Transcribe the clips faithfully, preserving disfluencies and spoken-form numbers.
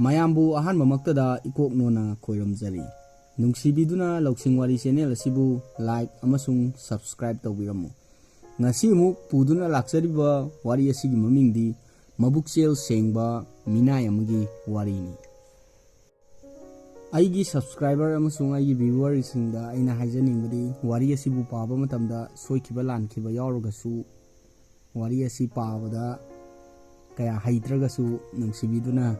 ꯃꯌꯥꯝꯕꯨ ꯑꯍꯥꯟꯕꯃꯛꯇꯗ ꯏꯀꯣꯛ ꯅꯣꯟꯅ ꯈꯣꯏꯔꯝꯖꯔꯤ꯫ ꯅꯨꯡꯁꯤꯕꯤꯗꯨꯅ ꯂꯧꯁꯤꯡ ꯋꯥꯔꯤ ꯆꯦꯅꯦꯜ ꯑꯁꯤꯕꯨ ꯂꯥꯏꯛ ꯑꯃꯁꯨꯡ ꯁꯕꯁꯀ꯭ꯔꯥꯏꯕ ꯇꯧꯕꯤꯔꯝꯃꯨ꯫ ꯉꯁꯤ ꯑꯃꯨꯛ ꯄꯨꯗꯨꯅ ꯂꯥꯛꯆꯔꯤꯕ ꯋꯥꯔꯤ ꯑꯁꯤꯒꯤ ꯃꯃꯤꯡꯗꯤ ꯃꯕꯨꯛꯆꯦꯜ ꯁꯦꯡꯕ ꯃꯤꯅꯥꯏ ꯑꯃꯒꯤ ꯋꯥꯔꯤꯅꯤ꯫ ꯑꯩꯒꯤ ꯁꯕꯁꯀ꯭ꯔꯥꯏꯕꯔ ꯑꯃꯁꯨꯡ ꯑꯩꯒꯤ ꯚ꯭ꯌꯨꯋꯔꯁꯤꯡꯗ ꯑꯩꯅ ꯍꯥꯏꯖꯅꯤꯡꯕꯗꯤ, ꯋꯥꯔꯤ ꯑꯁꯤꯕꯨ ꯄꯥꯕ ꯃꯇꯝꯗ ꯁꯣꯏꯈꯤꯕ ꯂꯥꯟꯈꯤꯕ ꯌꯥꯎꯔꯒꯁꯨ, ꯋꯥꯔꯤ ꯑꯁꯤ ꯄꯥꯕꯗ ꯀꯌꯥ ꯍꯩꯇ꯭ꯔꯒꯁꯨ ꯅꯨꯡꯁꯤꯕꯤꯗꯨꯅ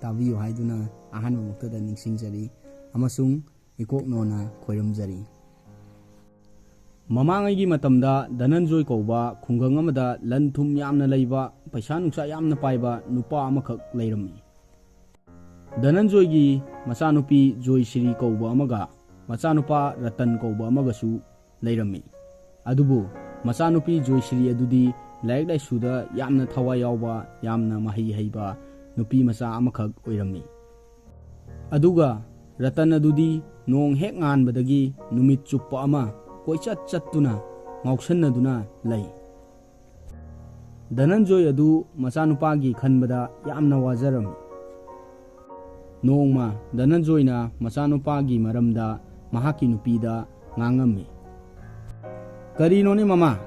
ꯇꯥꯕꯤꯌꯨ ꯍꯥꯏꯗꯨꯅ ꯑꯍꯥꯟꯕꯃꯛꯇꯗ ꯅꯤꯡꯁꯤꯡꯖꯔꯤ ꯑꯃꯁꯨꯡ ꯏꯀꯣꯛ ꯅꯣꯟꯅ ꯈꯣꯏꯔꯝꯖꯔꯤ꯫ ꯃꯃꯥꯡꯉꯩꯒꯤ ꯃꯇꯝꯗ ꯙꯅꯟꯖꯣꯏ ꯀꯧꯕ ꯈꯨꯡꯒꯪ ꯑꯃꯗ ꯂꯟ ꯊꯨꯝ ꯌꯥꯝꯅ ꯂꯩꯕ, ꯄꯩꯁꯥ ꯅꯨꯡꯁꯥ ꯌꯥꯝꯅ ꯄꯥꯏꯕ ꯅꯨꯄꯥ ꯑꯃꯈꯛ ꯂꯩꯔꯝꯃꯤ꯫ ꯙꯅꯟꯖꯣꯏꯒꯤ ꯃꯆꯥꯅꯨꯄꯤ ꯖꯣꯏꯁ꯭ꯔꯤ ꯀꯧꯕ ꯑꯃꯒ ꯃꯆꯥꯅꯨꯄꯥ ꯔꯇꯟ ꯀꯧꯕ ꯑꯃꯒꯁꯨ ꯂꯩꯔꯝꯃꯤ꯫ ꯑꯗꯨꯕꯨ ꯃꯆꯥꯅꯨꯄꯤ ꯖꯣꯏꯁ꯭ꯔꯤ ꯑꯗꯨꯗꯤ ꯂꯥꯏꯔꯤꯛ ꯂꯥꯏꯁꯨꯗ ꯌꯥꯝꯅ ꯊꯋꯥꯏ ꯌꯥꯎꯕ, ꯌꯥꯝꯅ ꯃꯍꯩ ꯍꯩꯕ ꯅꯨꯄꯤ ꯃꯆꯥ ꯑꯃꯈꯛ ꯑꯣꯏꯔꯝꯃꯤ꯫ ꯑꯗꯨꯒ ꯔꯇꯟ ꯑꯗꯨꯗꯤ ꯅꯣꯡ ꯍꯦꯛ ꯉꯥꯟꯕꯗꯒꯤ ꯅꯨꯃꯤꯠ ꯆꯨꯞꯄ ꯑꯃ ꯀꯣꯏꯆꯠ ꯆꯠꯇꯨꯅ ꯉꯥꯎꯁꯟꯅꯗꯨꯅ ꯂꯩ꯫ ꯙꯅꯟꯖꯣꯏ ꯑꯗꯨ ꯃꯆꯥꯅꯨꯄꯥꯒꯤ ꯈꯟꯕꯗ ꯌꯥꯝꯅ ꯋꯥꯖꯔꯝꯃꯤ꯫ ꯅꯣꯡꯃ ꯙꯅꯟꯖꯣꯏꯅ ꯃꯆꯥꯅꯨꯄꯥꯒꯤ ꯃꯔꯝꯗ ꯃꯍꯥꯛꯀꯤ ꯅꯨꯄꯤꯗ ꯉꯥꯡꯉꯝꯃꯤ꯫ "ꯀꯔꯤꯅꯣꯅꯦ ꯃꯃꯥ,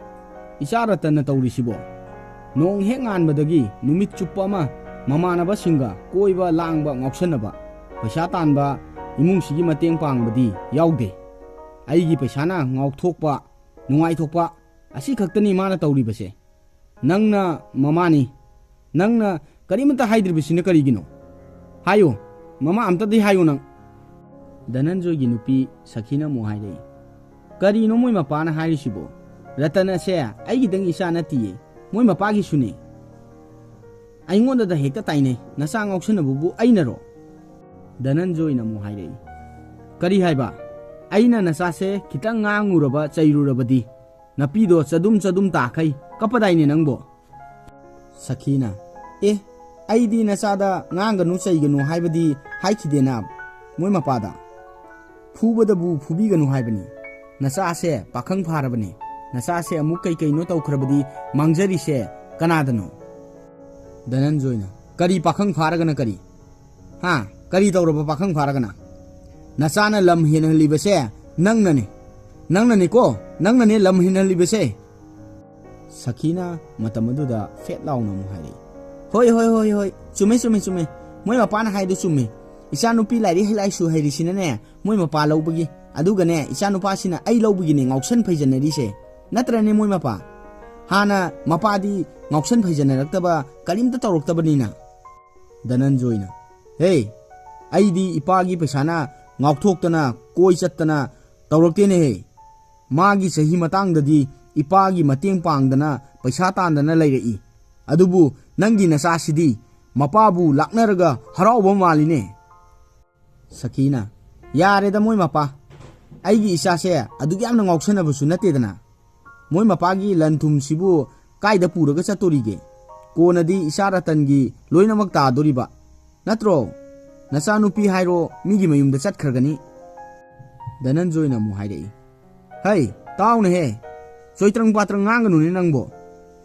ꯏꯆꯥ ꯔꯇꯟꯅ ꯇꯧꯔꯤꯁꯤꯕꯣ? ꯅꯣꯡ ꯍꯦꯛ ꯉꯥꯟꯕꯗꯒꯤ ꯅꯨꯃꯤꯠ ꯆꯨꯞꯄ ꯑꯃ ꯃꯃꯥꯟꯅꯕꯁꯤꯡꯒ ꯀꯣꯏꯕ ꯂꯥꯡꯕ ꯉꯥꯎꯁꯟꯅꯕ, ꯄꯩꯁꯥ ꯇꯥꯟꯕ, ꯏꯃꯨꯡꯁꯤꯒꯤ ꯃꯇꯦꯡ ꯄꯥꯡꯕꯗꯤ ꯌꯥꯎꯗꯦ꯫ ꯑꯩꯒꯤ ꯄꯩꯁꯥꯅ ꯉꯥꯎꯊꯣꯛꯄ, ꯅꯨꯡꯉꯥꯏꯊꯣꯛꯄ, ꯑꯁꯤ ꯈꯛꯇꯅꯤ ꯃꯥꯅ ꯇꯧꯔꯤꯕꯁꯦ꯫ ꯅꯪꯅ ꯃꯃꯥꯅꯤ꯫ ꯅꯪꯅ ꯀꯔꯤꯃꯇ ꯍꯥꯏꯗ꯭ꯔꯤꯕꯁꯤꯅ ꯀꯔꯤꯒꯤꯅꯣ? ꯍꯥꯏꯌꯨ, ꯃꯃꯥ ꯑꯝꯇꯗꯤ ꯍꯥꯏꯌꯨ ꯅꯪ꯫" ꯙꯅꯟꯖꯣꯏꯒꯤ ꯅꯨꯄꯤ ꯁꯈꯤꯅ ꯑꯃꯨꯛ ꯍꯥꯏꯔꯛꯏ, "ꯀꯔꯤꯅꯣ ꯃꯣꯏ ꯃꯄꯥꯅ ꯍꯥꯏꯔꯤꯁꯤꯕꯣ? ꯔꯇꯟ ꯑꯁꯦ ꯑꯩꯒꯤꯗꯪ ꯏꯆꯥ ꯅꯠꯇꯤꯌꯦ, ꯃꯣꯏ ꯃꯄꯥꯒꯤꯁꯨꯅꯦ꯫ ꯑꯩꯉꯣꯟꯗꯗ ꯍꯦꯛꯇ ꯇꯥꯏꯅꯩ, ꯅꯆꯥ ꯉꯥꯎꯁꯟꯅꯕꯕꯨ ꯑꯩꯅꯔꯣ?" ꯙꯅꯟꯖꯣꯏꯅ ꯑꯃꯨꯛ ꯍꯥꯏꯔꯛꯏ, "ꯀꯔꯤ ꯍꯥꯏꯕ? ꯑꯩꯅ ꯅꯆꯥꯁꯦ ꯈꯤꯇꯪ ꯉꯥꯡꯉꯨꯔꯕ, ꯆꯩꯔꯨꯔꯕꯗꯤ ꯅꯄꯤꯗꯣ ꯆꯗꯨꯝ ꯆꯗꯨꯝ ꯇꯥꯈꯩ ꯀꯞꯄꯗꯥꯏꯅꯦ ꯅꯪꯕꯣ?" ꯁꯈꯤꯅ, "ꯑꯦ, ꯑꯩꯗꯤ ꯅꯆꯥꯗ ꯉꯥꯡꯒꯅꯨ ꯆꯩꯒꯅꯨ ꯍꯥꯏꯕꯗꯤ ꯍꯥꯏꯈꯤꯗꯦꯅ ꯃꯣꯏ ꯃꯄꯥꯗ꯫ ꯐꯨꯕꯗꯕꯨ ꯐꯨꯕꯤꯒꯅꯨ ꯍꯥꯏꯕꯅꯤ꯫ ꯅꯆꯥꯁꯦ ꯄꯥꯈꯪ ꯐꯥꯔꯕꯅꯤ꯫ ꯅꯆꯥꯁꯦ ꯑꯃꯨꯛ ꯀꯩ ꯀꯩꯅꯣ ꯇꯧꯈ꯭ꯔꯕꯗꯤ ꯃꯥꯡꯖꯔꯤꯁꯦ ꯀꯅꯥꯗꯅꯣ?" ꯙꯅꯟꯖꯣꯏꯅ, "ꯀꯔꯤ ꯄꯥꯈꯪ ꯐꯥꯔꯒꯅ ꯀꯔꯤ? ꯍꯥ? ꯀꯔꯤ ꯇꯧꯔꯕ ꯄꯥꯈꯪ ꯐꯥꯔꯒꯅ? ꯅꯆꯥꯅ ꯂꯝ ꯍꯦꯟꯍꯜꯂꯤꯕꯁꯦ ꯅꯪꯅꯅꯦ꯫ ꯅꯪꯅꯅꯦꯀꯣ, ꯅꯪꯅꯅꯦ ꯂꯝ ꯍꯦꯟꯍꯜꯂꯤꯕꯁꯦ꯫ ꯁꯈꯤꯅ ꯃꯇꯝ ꯑꯗꯨꯗ ꯐꯦꯠ ꯂꯥꯎꯅ ꯑꯃꯨꯛ ꯍꯥꯏꯔꯛꯏ, "ꯍꯣꯏ, ꯍꯣꯏ, ꯍꯣꯏ, ꯍꯣꯏ, ꯆꯨꯝꯃꯦ, ꯆꯨꯝꯃꯦ, ꯆꯨꯝꯃꯦ꯫ ꯃꯣꯏ ꯃꯄꯥꯅ ꯍꯥꯏꯗꯨ ꯆꯨꯝꯃꯦ꯫ ꯏꯆꯥꯅꯨꯄꯤ ꯂꯥꯏꯔꯤꯛ ꯂꯥꯏꯁꯨ ꯍꯩꯔꯤꯁꯤꯅꯅꯦ, ꯃꯣꯏ ꯃꯄꯥ ꯂꯧꯕꯒꯤ꯫ ꯑꯗꯨꯒꯅꯦ, ꯏꯆꯥꯅꯨꯄꯥꯁꯤꯅ ꯑꯩ ꯂꯧꯕꯒꯤꯅꯦ ꯉꯥꯎꯁꯟ ꯐꯩꯖꯟꯅꯔꯤꯁꯦ꯫ ꯅꯠꯇ꯭ꯔꯅꯦ ꯃꯣꯏ ꯃꯄꯥ? ꯍꯥꯟꯅ ꯃꯄꯥꯗꯤ ꯉꯥꯎꯁꯟ ꯐꯩꯖꯟꯅꯔꯛꯇꯕ, ꯀꯔꯤꯝꯇ ꯇꯧꯔꯛꯇꯕꯅꯤꯅ꯫" ꯙꯅꯟꯖꯣꯏꯅ, "ꯍꯦ, ꯑꯩꯗꯤ ꯏꯄꯥꯒꯤ ꯄꯩꯁꯥꯅ ꯉꯥꯎꯊꯣꯛꯇꯅ, ꯀꯣꯏ ꯆꯠꯇꯅ ꯇꯧꯔꯛꯇꯦꯅꯦꯍꯦ꯫ ꯃꯥꯒꯤ ꯆꯍꯤ ꯃꯇꯥꯡꯗꯗꯤ ꯏꯄꯥꯒꯤ ꯃꯇꯦꯡ ꯄꯥꯡꯗꯅ ꯄꯩꯁꯥ ꯇꯥꯟꯗꯅ ꯂꯩꯔꯛꯏ꯫ ꯑꯗꯨꯕꯨ ꯅꯪꯒꯤ ꯅꯆꯥꯁꯤꯗꯤ ꯃꯄꯥꯕꯨ ꯂꯥꯛꯅꯔꯒ ꯍꯔꯥꯎꯕ ꯃꯥꯜꯂꯤꯅꯦ꯫" ꯁꯈꯤꯅ, "ꯌꯥꯔꯦꯗ ꯃꯣꯏ ꯃꯄꯥ, ꯑꯩꯒꯤ ꯏꯆꯥꯁꯦ ꯑꯗꯨꯛ ꯌꯥꯝꯅ ꯉꯥꯎꯁꯟꯅꯕꯁꯨ ꯅꯠꯇꯦꯗꯅ꯫ ꯃꯣꯏ ꯃꯄꯥꯒꯤ ꯂꯟ ꯊꯨꯝꯁꯤꯕꯨ ꯀꯥꯏꯗ ꯄꯨꯔꯒ ꯆꯠꯇꯣꯔꯤꯒꯦ? ꯀꯣꯟꯅꯗꯤ ꯏꯆꯥ ꯔꯇꯟꯒꯤ ꯂꯣꯏꯅꯃꯛ ꯇꯥꯗꯣꯔꯤꯕ ꯅꯠꯇ꯭ꯔꯣ? ꯅꯆꯥꯅꯨꯄꯤ ꯍꯥꯏꯔꯣ ꯃꯤꯒꯤ ꯃꯌꯨꯝꯗ ꯆꯠꯈ꯭ꯔꯒꯅꯤ꯫" ꯙꯅꯟꯖꯣꯏꯅ ꯑꯃꯨꯛ ꯍꯥꯏꯔꯛꯏ, "ꯍꯩ, ꯇꯥꯎꯅꯦꯍꯦ, ꯆꯣꯏꯇ꯭ꯔꯪ ꯄꯥꯇ꯭ꯔꯪ ꯉꯥꯡꯒꯅꯨꯅꯦ ꯅꯪꯕꯣ꯫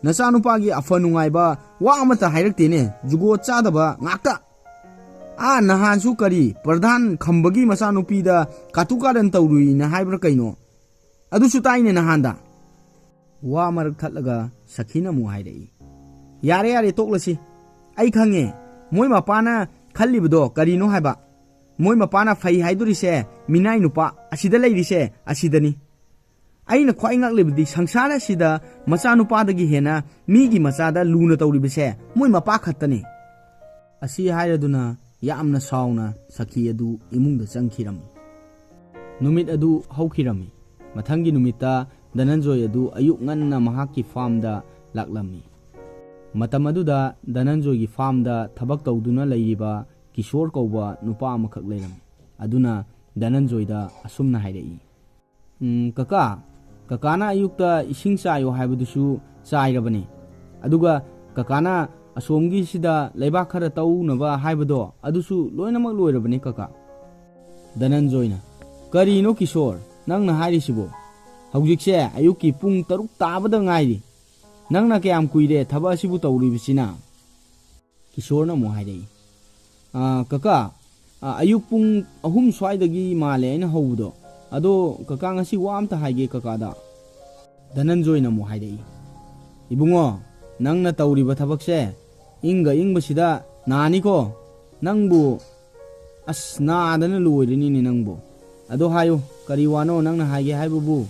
ꯅꯆꯥꯅꯨꯄꯥꯒꯤ ꯑꯐ ꯅꯨꯡꯉꯥꯏꯕ ꯋꯥ ꯑꯃꯠꯇ ꯍꯥꯏꯔꯛꯇꯦꯅꯦ, ꯖꯨꯒꯣꯠ ꯆꯥꯗꯕ ꯉꯥꯛꯇ꯫ ꯑꯥ, ꯅꯍꯥꯟꯁꯨ ꯀꯔꯤ, ꯄ꯭ꯔꯙꯥꯟ ꯈꯝꯕꯒꯤ ꯃꯆꯥꯅꯨꯄꯤꯗ ꯀꯥꯇꯨ ꯀꯥꯔꯟ ꯇꯧꯔꯨꯏꯅ ꯍꯥꯏꯕ꯭ꯔꯥ ꯀꯩꯅꯣ? ꯑꯗꯨꯁꯨ ꯇꯥꯏꯅꯦ ꯅꯍꯥꯟꯗ꯫" ꯋꯥ ꯃꯔꯛ ꯊꯠꯂꯒ ꯁꯈꯤꯅ ꯑꯃꯨꯛ ꯍꯥꯏꯔꯛꯏ, "ꯌꯥꯔꯦ, ꯌꯥꯔꯦ, ꯇꯣꯛꯂꯁꯤ꯫ ꯑꯩ ꯈꯪꯉꯦ, ꯃꯣꯏ ꯃꯄꯥꯅ ꯈꯜꯂꯤꯕꯗꯣ ꯀꯔꯤꯅꯣ ꯍꯥꯏꯕ꯫ ꯃꯣꯏ ꯃꯄꯥꯅ ꯐꯩ ꯍꯥꯏꯗꯣꯔꯤꯁꯦ ꯃꯤꯅꯥꯏ ꯅꯨꯄꯥ ꯑꯁꯤꯗ ꯂꯩꯔꯤꯁꯦ ꯑꯁꯤꯗꯅꯤ꯫ ꯑꯩꯅ ꯈ꯭ꯋꯥꯏ ꯉꯛꯂꯤꯕꯗꯤ ꯁꯪꯁꯥꯔ ꯑꯁꯤꯗ ꯃꯆꯥꯅꯨꯄꯥꯗꯒꯤ ꯍꯦꯟꯅ ꯃꯤꯒꯤ ꯃꯆꯥꯗ ꯂꯨꯅ ꯇꯧꯔꯤꯕꯁꯦ ꯃꯣꯏ ꯃꯄꯥ ꯈꯛꯇꯅꯤ꯫" ꯑꯁꯤ ꯍꯥꯏꯔꯗꯨꯅ ꯌꯥꯝꯅ ꯁꯥꯎꯅ ꯁꯈꯤ ꯑꯗꯨ ꯏꯃꯨꯡꯗ ꯆꯪꯈꯤꯔꯝꯃꯤ꯫ ꯅꯨꯃꯤꯠ ꯑꯗꯨ ꯍꯧꯈꯤꯔꯝꯃꯤ꯫ ꯃꯊꯪꯒꯤ ꯅꯨꯃꯤꯠꯇ ꯙꯅꯟꯖꯣꯏ ꯑꯗꯨ ꯑꯌꯨꯛ ꯉꯟꯅ ꯃꯍꯥꯛꯀꯤ ꯐꯥꯔꯝꯗ ꯂꯥꯛꯂꯝꯃꯤ꯫ ꯃꯇꯝ ꯑꯗꯨꯗ ꯙꯅꯟꯖꯣꯏꯒꯤ ꯐꯥꯔꯝꯗ ꯊꯕꯛ ꯇꯧꯗꯨꯅ ꯂꯩꯔꯤꯕ ꯀꯤꯁꯣꯔ ꯀꯧꯕ ꯅꯨꯄꯥ ꯑꯃꯈꯛ ꯂꯩꯔꯝꯃꯤ꯫ ꯑꯗꯨꯅ ꯙꯅꯟꯖꯣꯏꯗ ꯑꯁꯨꯝꯅ ꯍꯥꯏꯔꯛꯏ, "ꯎꯝ, ꯀꯀꯥ, ꯀꯀꯥꯅ ꯑꯌꯨꯛꯇ ꯏꯁꯤꯡ ꯆꯥꯏꯌꯣ ꯍꯥꯏꯕꯗꯨꯁꯨ ꯆꯥꯏꯔꯕꯅꯤ꯫ ꯑꯗꯨꯒ ꯀꯀꯥꯅ ꯑꯁꯣꯝꯒꯤꯁꯤꯗ ꯂꯩꯕꯥꯛ ꯈꯔ ꯇꯧꯅꯕ ꯍꯥꯏꯕꯗꯣ ꯑꯗꯨꯁꯨ ꯂꯣꯏꯅꯃꯛ ꯂꯣꯏꯔꯕꯅꯤ ꯀꯀꯥ꯫" ꯙꯅꯟꯖꯣꯏꯅ, "ꯀꯔꯤꯅꯣ ꯀꯤꯁꯣꯔ, ꯅꯪꯅ ꯍꯥꯏꯔꯤꯁꯤꯕꯣ? ꯍꯧꯖꯤꯛꯁꯦ ꯑꯌꯨꯛꯀꯤ ꯄꯨꯡ ꯇꯔꯨꯛ ꯇꯥꯕꯗ ꯉꯥꯏꯔꯤ꯫ ꯅꯪꯅ ꯀꯌꯥꯝ ꯀꯨꯏꯔꯦ ꯊꯕꯛ ꯑꯁꯤꯕꯨ ꯇꯧꯔꯤꯕꯁꯤꯅ?" ꯀꯤꯁꯣꯔꯅ ꯑꯃꯨꯛ ꯍꯥꯏꯔꯛꯏ, ꯑꯥ, ꯀꯀꯥ, ꯑꯥ, ꯑꯌꯨꯛ ꯄꯨꯡ ꯑꯍꯨꯝ ꯁ꯭ꯋꯥꯏꯗꯒꯤ ꯃꯥꯜꯂꯦ ꯑꯩꯅ ꯍꯧꯕꯗꯣ꯫ ꯑꯗꯣ ꯀꯀꯥ, ꯉꯁꯤ ꯋꯥ ꯑꯝꯇ ꯍꯥꯏꯒꯦ ꯀꯀꯥꯗ꯫ ꯙꯅꯟꯖꯣꯏꯅ ꯑꯃꯨꯛ ꯍꯥꯏꯔꯛꯏ, "ꯏꯕꯨꯡꯉꯣ, ꯅꯪꯅ ꯇꯧꯔꯤꯕ ꯊꯕꯛꯁꯦ ꯏꯪꯒ ꯏꯪꯕꯁꯤꯗ ꯅꯥꯅꯤꯀꯣ꯫ ꯅꯪꯕꯨ, ꯑꯁ, ꯅꯥꯗꯅ ꯂꯣꯏꯔꯅꯤꯅꯦ ꯅꯪꯕꯨ꯫ ꯑꯗꯣ ꯍꯥꯏꯌꯨ, ꯀꯔꯤ ꯋꯥꯅꯣ ꯅꯪꯅ ꯍꯥꯏꯒꯦ ꯍꯥꯏꯕꯕꯨ?"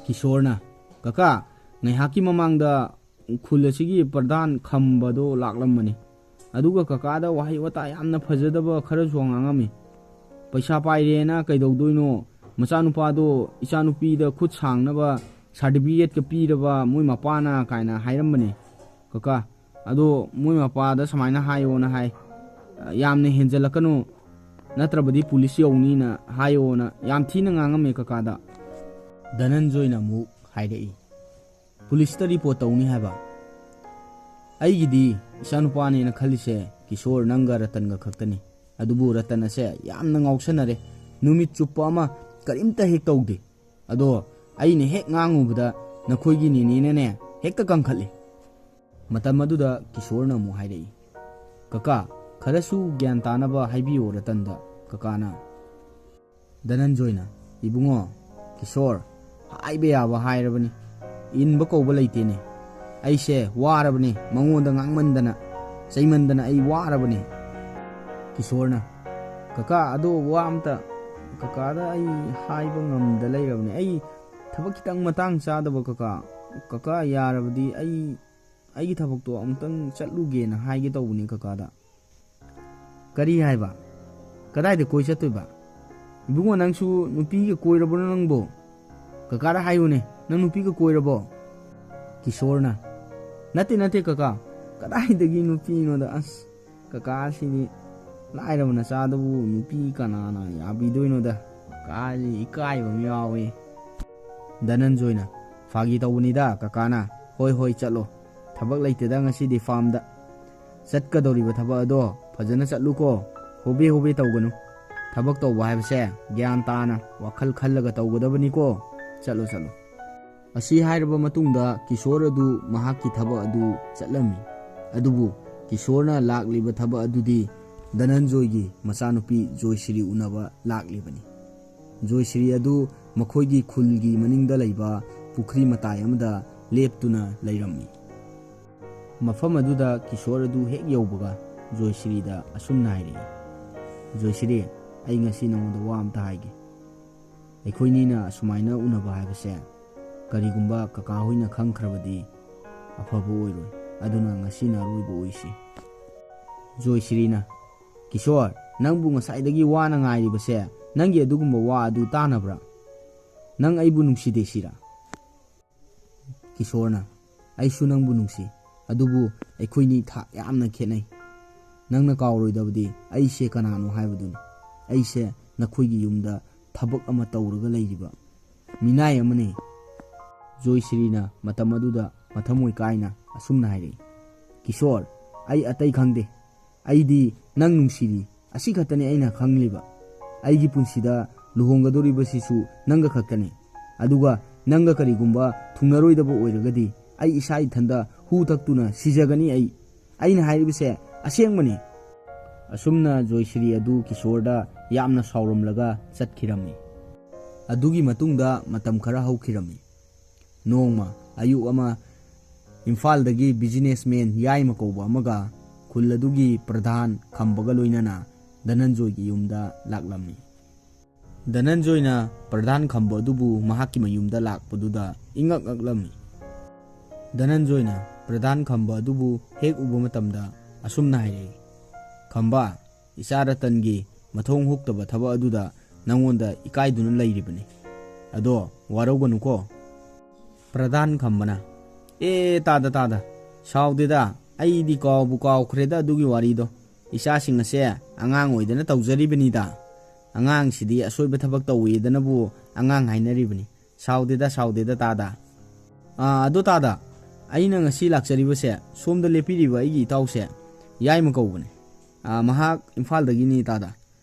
ꯀꯤꯁꯣꯔꯅ, "ꯀꯀꯥ, ꯉꯥꯏꯍꯥꯛꯀꯤ ꯃꯃꯥꯡꯗ ꯈꯨꯜ ꯑꯁꯤꯒꯤ ꯄ꯭ꯔꯙꯥꯟ ꯈꯝꯕꯗꯣ ꯂꯥꯛꯂꯝꯕꯅꯤ꯫ ꯑꯗꯨꯒ ꯀꯀꯥꯗ ꯋꯥꯍꯩ ꯋꯥꯇꯥ ꯌꯥꯝꯅ ꯐꯖꯗꯕ ꯈꯔꯁꯨ ꯉꯥꯡꯉꯝꯃꯤ꯫ ꯄꯩꯁꯥ ꯄꯥꯏꯔꯦꯅ ꯀꯩꯗꯧꯗꯣꯏꯅꯣ? ꯃꯆꯥꯅꯨꯄꯥꯗꯣ ꯏꯆꯥꯅꯨꯄꯤꯗ ꯈꯨꯠ ꯁꯥꯡꯅꯕ ꯁꯥꯔꯇꯤꯐꯤꯀꯦꯠꯀ ꯄꯤꯔꯕ ꯃꯣꯏ ꯃꯄꯥꯅ" ꯀꯥꯏꯅ ꯍꯥꯏꯔꯝꯕꯅꯦ ꯀꯀꯥ꯫ "ꯑꯗꯣ ꯃꯣꯏ ꯃꯄꯥꯗ ꯁꯨꯃꯥꯏꯅ ꯍꯥꯏꯌꯣꯅ ꯍꯥꯏ, "ꯌꯥꯝꯅ ꯍꯦꯟꯖꯜꯂꯛꯀꯅꯨ, ꯅꯠꯇ꯭ꯔꯕꯗꯤ ꯄꯨꯂꯤꯁ ꯌꯧꯅꯤꯅ ꯍꯥꯏꯌꯣꯅ" ꯌꯥꯝ ꯊꯤꯅ ꯉꯥꯡꯉꯝꯃꯦ ꯀꯀꯥꯗ꯫ ꯙꯅꯟꯖꯣꯏꯅ ꯑꯃꯨꯛ ꯍꯥꯏꯔꯛꯏ, "ꯄꯨꯂꯤꯁꯇ ꯔꯤꯄꯣꯔꯠ ꯇꯧꯅꯤ ꯍꯥꯏꯕ? ꯑꯩꯒꯤꯗꯤ ꯏꯆꯥꯅꯨꯄꯥꯅꯦꯅ ꯈꯜꯂꯤꯁꯦ ꯀꯤꯁꯣꯔ, ꯅꯪꯒ ꯔꯇꯟꯒ ꯈꯛꯇꯅꯤ꯫ ꯑꯗꯨꯕꯨ ꯔꯇꯟ ꯑꯁꯦ ꯌꯥꯝꯅ ꯉꯥꯎꯁꯟꯅꯔꯦ꯫ ꯅꯨꯃꯤꯠ ꯆꯨꯞꯄ ꯑꯃ ꯀꯔꯤꯝꯇ ꯍꯦꯛ ꯇꯧꯗꯦ꯫ ꯑꯗꯣ ꯑꯩꯅ ꯍꯦꯛ ꯉꯥꯡꯉꯨꯕꯗ ꯅꯈꯣꯏꯒꯤ ꯅꯦꯅꯦꯅꯅꯦ ꯍꯦꯛꯇ ꯀꯟꯈꯠꯂꯤ꯫" ꯃꯇꯝ ꯑꯗꯨꯗ ꯀꯤꯁꯣꯔꯅ ꯑꯃꯨꯛ ꯍꯥꯏꯔꯛꯏ, "ꯀꯀꯥ, ꯈꯔꯁꯨ ꯒ꯭ꯌꯥꯟ ꯇꯥꯅꯕ ꯍꯥꯏꯕꯤꯌꯣ ꯔꯇꯟꯗ", ꯀꯀꯥꯅ꯫ ꯙꯅꯟꯖꯣꯏꯅ, "ꯏꯕꯨꯡꯉꯣ, ꯀꯤꯁꯣꯔ, ꯍꯥꯏꯕ ꯌꯥꯕ ꯍꯥꯏꯔꯕꯅꯤ, ꯏꯟꯕ ꯀꯧꯕ ꯂꯩꯇꯦꯅꯦ꯫ ꯑꯩꯁꯦ ꯋꯥꯔꯕꯅꯦ, ꯃꯉꯣꯟꯗ ꯉꯥꯡꯃꯟꯗꯅ, ꯆꯩꯃꯟꯗꯅ ꯑꯩ ꯋꯥꯔꯕꯅꯦ꯫" ꯀꯤꯁꯣꯔꯅ, "ꯀꯀꯥ, ꯑꯗꯣ ꯋꯥ ꯑꯝꯇ ꯀꯀꯥꯗ ꯑꯩ ꯍꯥꯏꯕ ꯉꯝꯗ ꯂꯩꯔꯕꯅꯦ꯫ ꯑꯩ ꯊꯕꯛ ꯈꯤꯇꯪ ꯃꯇꯥꯡ ꯆꯥꯗꯕ ꯀꯀꯥ, ꯀꯀꯥ ꯌꯥꯔꯕꯗꯤ ꯑꯩ ꯑꯩꯒꯤ ꯊꯕꯛꯇꯣ ꯑꯃꯨꯛꯇꯪ ꯆꯠꯂꯨꯒꯦꯅ ꯍꯥꯏꯒꯦ ꯇꯧꯕꯅꯤ ꯀꯀꯥꯗ꯫" "ꯀꯔꯤ ꯍꯥꯏꯕ? ꯀꯗꯥꯏꯗ ꯀꯣꯏ ꯆꯠꯇꯣꯏꯕ? ꯏꯕꯨꯡꯉꯣ, ꯅꯪꯁꯨ ꯅꯨꯄꯤꯒ ꯀꯣꯏꯔꯕ꯭ꯔꯣ ꯅꯪꯕꯣ? ꯀꯀꯥꯗ ꯍꯥꯏꯌꯨꯅꯦ, ꯅꯪ ꯅꯨꯄꯤꯒ ꯀꯣꯏꯔꯕꯣ?" ꯀꯤꯁꯣꯔꯅ, "ꯅꯠꯇꯦ, ꯅꯠꯇꯦ ꯀꯀꯥ, ꯀꯗꯥꯏꯗꯒꯤ ꯅꯨꯄꯤꯅꯣꯗ? ꯑꯁ, ꯀꯀꯥꯁꯤꯗꯤ ꯂꯥꯏꯔꯕ ꯅꯆꯥꯗꯨꯕꯨ ꯅꯨꯄꯤ ꯀꯅꯥꯅ ꯌꯥꯕꯤꯗꯣꯏꯅꯣꯗ? ꯀꯀꯥꯁꯤ ꯏꯀꯥꯏꯕ ꯑꯃ ꯌꯥꯎꯋꯦ꯫" ꯙꯅꯟꯖꯣꯏꯅ, "ꯐꯥꯒꯤ ꯇꯧꯕꯅꯤꯗ ꯀꯀꯥꯅ꯫ ꯍꯣꯏ, ꯍꯣꯏ, ꯆꯠꯂꯣ꯫ ꯊꯕꯛ ꯂꯩꯇꯦꯗ ꯉꯁꯤꯗꯤ ꯐꯥꯔꯝꯗ꯫ ꯆꯠꯀꯗꯧꯔꯤꯕ ꯊꯕꯛ ꯑꯗꯣ ꯐꯖꯅ ꯆꯠꯂꯨꯀꯣ꯫ ꯍꯣꯕꯦ ꯍꯣꯕꯦ ꯇꯧꯒꯅꯨ꯫ ꯊꯕꯛ ꯇꯧꯕ ꯍꯥꯏꯕꯁꯦ ꯒ꯭ꯌꯥꯟ ꯇꯥꯅ, ꯋꯥꯈꯜ ꯈꯜꯂꯒ ꯇꯧꯒꯗꯕꯅꯤꯀꯣ꯫ ꯆꯠꯂꯣ, ꯆꯠꯂꯣ꯫" ꯑꯁꯤ ꯍꯥꯏꯔꯕ ꯃꯇꯨꯡꯗ ꯀꯤꯁꯣꯔ ꯑꯗꯨ ꯃꯍꯥꯛꯀꯤ ꯊꯕꯛ ꯑꯗꯨ ꯆꯠꯂꯝꯃꯤ꯫ ꯑꯗꯨꯕꯨ ꯀꯤꯁꯣꯔꯅ ꯂꯥꯛꯂꯤꯕ ꯊꯕꯛ ꯑꯗꯨꯗꯤ ꯙꯅꯟꯖꯣꯏꯒꯤ ꯃꯆꯥꯅꯨꯄꯤ ꯖꯣꯏꯁ꯭ꯔꯤ ꯎꯅꯕ ꯂꯥꯛꯂꯤꯕꯅꯤ꯫ ꯖꯣꯏꯁ꯭ꯔꯤ ꯑꯗꯨ ꯃꯈꯣꯏꯒꯤ ꯈꯨꯜꯒꯤ ꯃꯅꯤꯡꯗ ꯂꯩꯕ ꯄꯨꯈ꯭ꯔꯤ ꯃꯇꯥꯏ ꯑꯃꯗ ꯂꯦꯞꯇꯨꯅ ꯂꯩꯔꯝꯃꯤ꯫ ꯃꯐꯝ ꯑꯗꯨꯗ ꯀꯤꯁꯣꯔ ꯑꯗꯨ ꯍꯦꯛ ꯌꯧꯕꯒ ꯖꯣꯏꯁ꯭ꯔꯤꯗ ꯑꯁꯨꯝꯅ ꯍꯥꯏꯔꯛꯏ, "ꯖꯣꯏꯁ꯭ꯔꯤ, ꯑꯩ ꯉꯁꯤ ꯅꯉꯣꯟꯗ ꯋꯥ ꯑꯝꯇ ꯍꯥꯏꯒꯦ꯫ ꯑꯩꯈꯣꯏꯅꯤꯅ ꯑꯁꯨꯃꯥꯏꯅ ꯎꯅꯕ ꯍꯥꯏꯕꯁꯦ ꯀꯔꯤꯒꯨꯝꯕ ꯀꯀꯥ ꯍꯣꯏꯅ ꯈꯪꯈ꯭ꯔꯕꯗꯤ ꯑꯐꯕ ꯑꯣꯏꯔꯣꯏ꯫ ꯑꯗꯨꯅ ꯉꯁꯤꯅ ꯑꯔꯣꯏꯕ ꯑꯣꯏꯁꯤ꯫" ꯖꯣꯏꯁ꯭ꯔꯤꯅ, "ꯀꯤꯁꯣꯔ, ꯅꯪꯕꯨ ꯉꯁꯥꯏꯗꯒꯤ ꯋꯥꯅ ꯉꯥꯏꯔꯤꯕꯁꯦ ꯅꯪꯒꯤ ꯑꯗꯨꯒꯨꯝꯕ ꯋꯥ ꯑꯗꯨ ꯇꯥꯅꯕ꯭ꯔꯥ? ꯅꯪ ꯑꯩꯕꯨ ꯅꯨꯡꯁꯤꯗꯦ ꯁꯤꯔꯥ?" ꯀꯤꯁꯣꯔꯅ, "ꯑꯩꯁꯨ ꯅꯪꯕꯨ ꯅꯨꯡꯁꯤ, ꯑꯗꯨꯕꯨ ꯑꯩꯈꯣꯏꯅꯤ ꯊꯥꯛ ꯌꯥꯝꯅ ꯈꯦꯠꯅꯩ꯫ ꯅꯪꯅ ꯀꯥꯎꯔꯣꯏꯗꯕꯗꯤ ꯑꯩꯁꯦ ꯀꯅꯥꯅꯣ ꯍꯥꯏꯕꯗꯨꯅꯤ꯫ ꯑꯩꯁꯦ ꯅꯈꯣꯏꯒꯤ ꯌꯨꯝꯗ ꯊꯕꯛ ꯑꯃ ꯇꯧꯔꯒ ꯂꯩꯔꯤꯕ ꯃꯤꯅꯥꯏ ꯑꯃꯅꯤ꯫" ꯖꯣꯏꯁ꯭ꯔꯤꯅ ꯃꯇꯝ ꯑꯗꯨꯗ ꯃꯊꯃꯣꯏ ꯀꯥꯏꯅ ꯑꯁꯨꯝꯅ ꯍꯥꯏꯔꯛꯏ, "ꯀꯤꯁꯣꯔ, ꯑꯩ ꯑꯇꯩ ꯈꯪꯗꯦ꯫ ꯑꯩꯗꯤ ꯅꯪ ꯅꯨꯡꯁꯤꯔꯤ, ꯑꯁꯤ ꯈꯛꯇꯅꯤ ꯑꯩꯅ ꯈꯪꯂꯤꯕ꯫ ꯑꯩꯒꯤ ꯄꯨꯟꯁꯤꯗ ꯂꯨꯍꯣꯡꯒꯗꯧꯔꯤꯕꯁꯤꯁꯨ ꯅꯪꯒ ꯈꯛꯇꯅꯤ꯫ ꯑꯗꯨꯒ ꯅꯪꯒ ꯀꯔꯤꯒꯨꯝꯕ ꯊꯨꯡꯅꯔꯣꯏꯗꯕ ꯑꯣꯏꯔꯒꯗꯤ ꯑꯩ ꯏꯁꯥ ꯏꯊꯟꯗ ꯍꯨ ꯊꯛꯇꯨꯅ ꯁꯤꯖꯒꯅꯤ꯫ ꯑꯩ, ꯑꯩꯅ ꯍꯥꯏꯔꯤꯕꯁꯦ ꯑꯁꯦꯡꯕꯅꯤ꯫" ꯑꯁꯨꯝꯅ ꯖꯣꯏꯁ꯭ꯔꯤ ꯑꯗꯨ ꯀꯤꯁꯣꯔꯗ ꯌꯥꯝꯅ ꯁꯥꯎꯔꯝꯂꯒ ꯆꯠꯈꯤꯔꯝꯃꯤ꯫ ꯑꯗꯨꯒꯤ ꯃꯇꯨꯡꯗ ꯃꯇꯝ ꯈꯔ ꯍꯧꯈꯤꯔꯝꯃꯤ꯫ ꯅꯣꯡꯃ ꯑꯌꯨꯛ ꯑꯃ ꯏꯝꯐꯥꯜꯗꯒꯤ businessman ꯌꯥꯏꯃ ꯀꯧꯕ ꯑꯃꯒ ꯈꯨꯜ ꯑꯗꯨꯒꯤ ꯄ꯭ꯔꯙꯥꯟ ꯈꯝꯕꯒ ꯂꯣꯏꯅꯅ ꯙꯅꯟꯖꯣꯏꯒꯤ ꯌꯨꯝꯗ ꯂꯥꯛꯂꯝꯃꯤ꯫ ꯙꯅꯟꯖꯣꯏꯅ ꯄ꯭ꯔꯙꯥꯟ ꯈꯝꯕ ꯑꯗꯨꯕꯨ ꯃꯍꯥꯛꯀꯤ ꯃꯌꯨꯝꯗ ꯂꯥꯛꯄꯗꯨꯗ ꯏꯉꯛ ꯉꯛꯂꯝꯃꯤ꯫ ꯙꯅꯟꯖꯣꯏꯅ ꯄ꯭ꯔꯙꯥꯟ ꯈꯝꯕ ꯑꯗꯨꯕꯨ ꯍꯦꯛ ꯎꯕ ꯃꯇꯝꯗ ꯑꯁꯨꯝꯅ ꯍꯥꯏꯔꯛꯏ, "ꯈꯝꯕ, ꯏꯆꯥ ꯔꯇꯟꯒꯤ ꯃꯊꯣꯡ ꯍꯨꯛꯇꯕ ꯊꯕꯛ ꯑꯗꯨꯗ ꯅꯉꯣꯟꯗ ꯏꯀꯥꯏꯗꯨꯅ ꯂꯩꯔꯤꯕꯅꯤ꯫ ꯑꯗꯣ ꯋꯥꯔꯧꯒꯅꯨꯀꯣ꯫" ꯄ꯭ꯔꯙꯥꯟ ꯈꯝꯕꯅ, "ꯑꯦ, ꯇꯥꯗ, ꯇꯥꯗ, ꯁꯥꯎꯗꯦꯗ, ꯑꯩꯗꯤ ꯀꯥꯎꯕꯨ ꯀꯥꯎꯈ꯭ꯔꯦꯗ ꯑꯗꯨꯒꯤ ꯋꯥꯔꯤꯗꯣ꯫ ꯏꯆꯥꯁꯤꯡ ꯑꯁꯦ ꯑꯉꯥꯡ ꯑꯣꯏꯗꯅ ꯇꯧꯖꯔꯤꯕꯅꯤꯗ꯫ ꯑꯉꯥꯡꯁꯤꯗꯤ ꯑꯁꯣꯏꯕ ꯊꯕꯛ ꯇꯧꯋꯦꯗꯅꯕꯨ ꯑꯉꯥꯡ ꯍꯥꯏꯅꯔꯤꯕꯅꯤ꯫ ꯁꯥꯎꯗꯦꯗ, ꯁꯥꯎꯗꯦꯗ, ꯇꯥꯗ꯫ ꯑꯥ, ꯑꯗꯣ ꯇꯥꯗ, ꯑꯩꯅ ꯉꯁꯤ ꯂꯥꯛꯆꯔꯤꯕꯁꯦ, ꯁꯣꯝꯗ ꯂꯦꯞꯄꯤꯔꯤꯕ ꯑꯩꯒꯤ ꯏꯇꯥꯎꯁꯦ ꯌꯥꯏꯃ ꯀꯧꯕꯅꯦ꯫ ꯑꯥ, ꯃꯍꯥꯛ ꯏꯝꯐꯥꯜꯗꯒꯤꯅꯤ ꯇꯥꯗ꯫